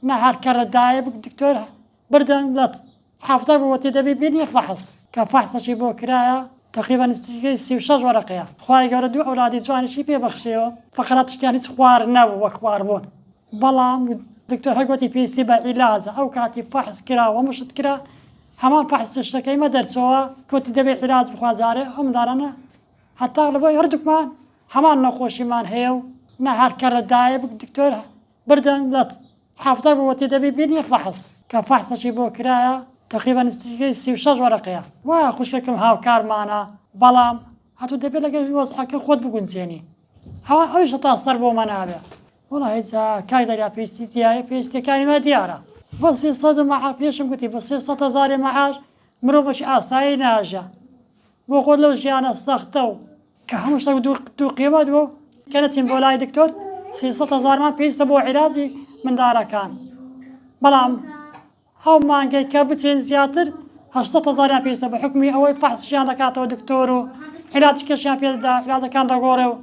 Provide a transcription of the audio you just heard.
نا هەر کەرە دایە بک دکتۆر بردن لە حەفتە بوو وتی دەبی بینی فەحس کە فەحسەکی بۆ کرایە تەقریبا نزیکەی 36 وەرەقەیە خوای گەورە دوو ئەولادی جوانیشی پێ بەخشیەوە فەقەرات شتیان هیچ خوار نەبوو وەک خوار بوون بەڵام دکتۆر هەر گوتی پێویستی بە عیلاجە ئەو کاتی فەحس کرا و هەموو شت کرا هەمان فەحس شتەکەی مە دەرچەوە گوتی دەبێ عیلاج بخوا جارێ ئەو مندارانە هەتا لەبۆی هەردووکمان هەمان نەخۆشیمان هەیە و نە هەر کەرە دایە بک دکتۆر بردن لە حەفتە بوو وتی دەبی بینی فەحس کە فەحسەکی بۆ کرایە تەقریبا نزیکەی 36 وەرەقەیە وایە خوشکەکەم هاوکارمانە بەڵام ئەتوو دەبێت لەگەڵ وەزعەکە خۆت بگونجێنی ئەوە ئەویش هەتا سەر بۆ مە نابێ وەڵا هیچ کاک دەریا پێویستی تیایە پێویستیەکانی مە دیارە بە 300 مەعاش پێشم گوتی بە 300 هەزاری مەعاش مرۆڤێکی ئاسایی ناژیا بۆ خۆت لەو ژیانە سەختە و کە هەموو شتێک دوو قیمەت بوو کە نەچین بۆ لای دکتۆر 300 هەزارمان پێویستە بۆ عیلاجی مندارەکان بەڵام ئەو مانگەی کە بچین زیاتر 800 هەزاریان پێویستە بە حکومی ئەوەی فەحسیان دەکاتەوە دکتۆر و عیلاجی کەشیان پێ دەدا عیلاجەکان دەگۆڕێ و.